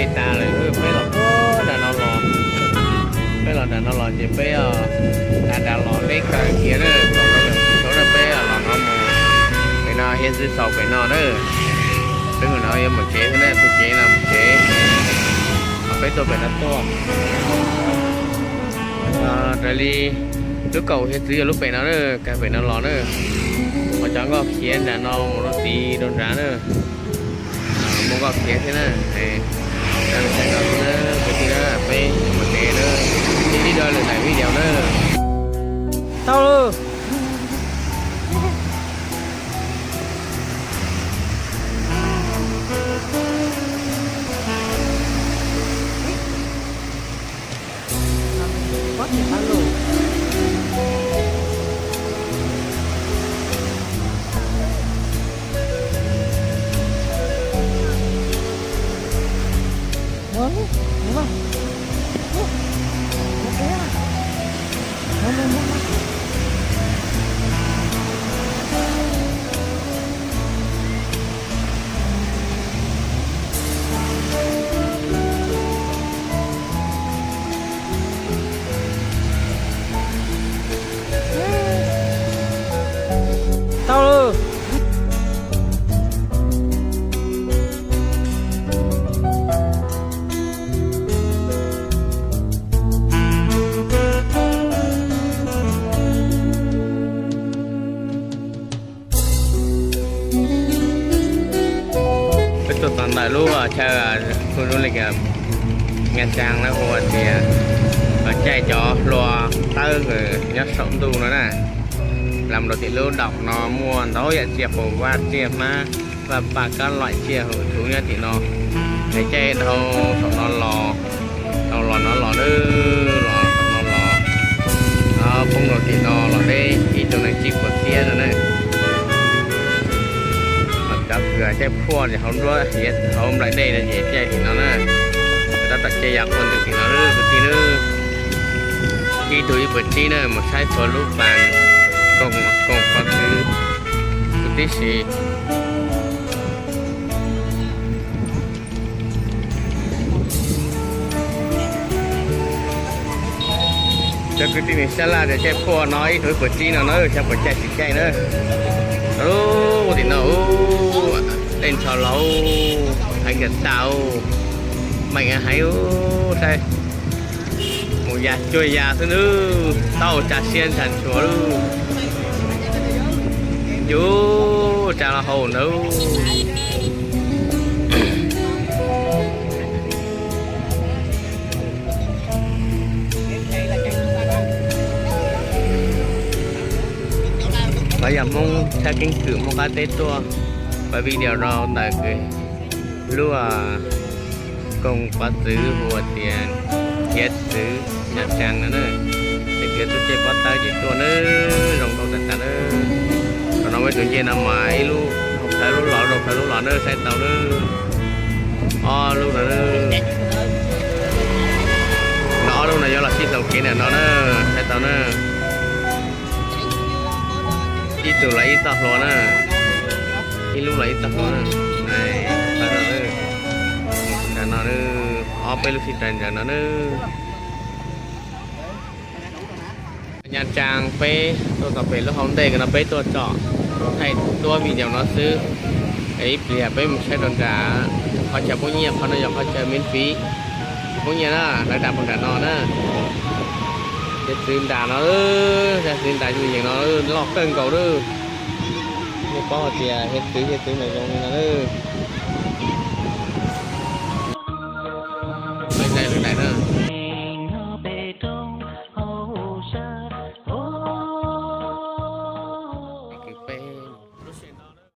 Peb tas lawm, peb los puag nram no los, peb los nram no los ces peb, a, nram los peb kaw khiav na, kom lawv tsis tau peb los no mus. Pem no hiav txwv xaus pem no na. Peb mus no yuav mus tsev xwb na, tus tsev no mus tsev, peb tuaj pem no tuaj. Raws li lub kaum hiav txwv yog lub pem no na, kaw pem no los na. Ho cov nkoj khiav nram no mus rau tid rau nrad na. Muaj nkoj khiav thiab na. Kwv tij na, peb mus tsev na, ib ib do lwm daim video na. Tau lawm. Tau lawm. Peb tuaj txog ntawm lub chaw khu du lịch Nha Trang na, hu tias caij cov hlua tawb nyob saum ntuj no na. Los rau tim lub daum no muaj ntau yam tsiaj, qaum vaj tsiaj hmab, vaj paj kab loim tsiaj hum txhuv nyob tim no. Es caij dhau saum no los, dhau los no los, los saum no los, poob rau tim no los deb ib tug neeg tsib puas txiab no na. Mas cov kws caij phuaj ces hauv nruab hiav hauv nplaim dej no ces caij tim no na. Tab tom caij ya qhua ntws tim no na kwv tij na. Ib tug ib puas tsib na, mus saib txhua lub pas koom pov txwv huv tib si. Cov kwv tij neej tsa laj tias caij phuaj no ib tug ib puas tsib no na, xyov puas caij tsis caij na. Ub, tim no ub, dej ntshav los, heev kawg tag, meem heev ub, saib. Mus ya cuag ya xwb nawb, tau tsa siab ntshai ntshua lawm. Yus tsa los haus ntawd. Pab yog Hmoob tshaj keeb kwm Hmoob qab teb tuaj, pab video rau ntawm lub koom pov txwv hu ua tias hiav txwv Nha Trang no na. Ces khiav tuaj caij pob tawb ces tuaj nawb, zoo nkauj tas tas nawb. Qhov no muaj ib tug ncej no mas ib lub dhau plaws lub los, dhau plaws lub los nawb, saib tau nawb. Ob lub no nawb. No ob lub no yuav los sib hloov kev ntawm no na, saib tau na. Ib tug los ib txoj hlua na, ib lub los ib txoj hlua na. Nram no, ob peb lub sib tais nram no na. Nha Trang peb tuaj txog pem lub hauv ntej no peb tuaj tsom thaij duab video no xwb. Ib pliag peb mus saib rau nram qhov chaw poob nyiaj, qhov no yog qhov chaw miễn phí, tsis poob nyiaj na, lawv dam puag nram no na. Hiav txwv nram no, hiav txwv nram mus yeem no loj kawg nkaus lawm. Nej paub hais tias hiav txwv, hiav txwv mas zoo li no lawm.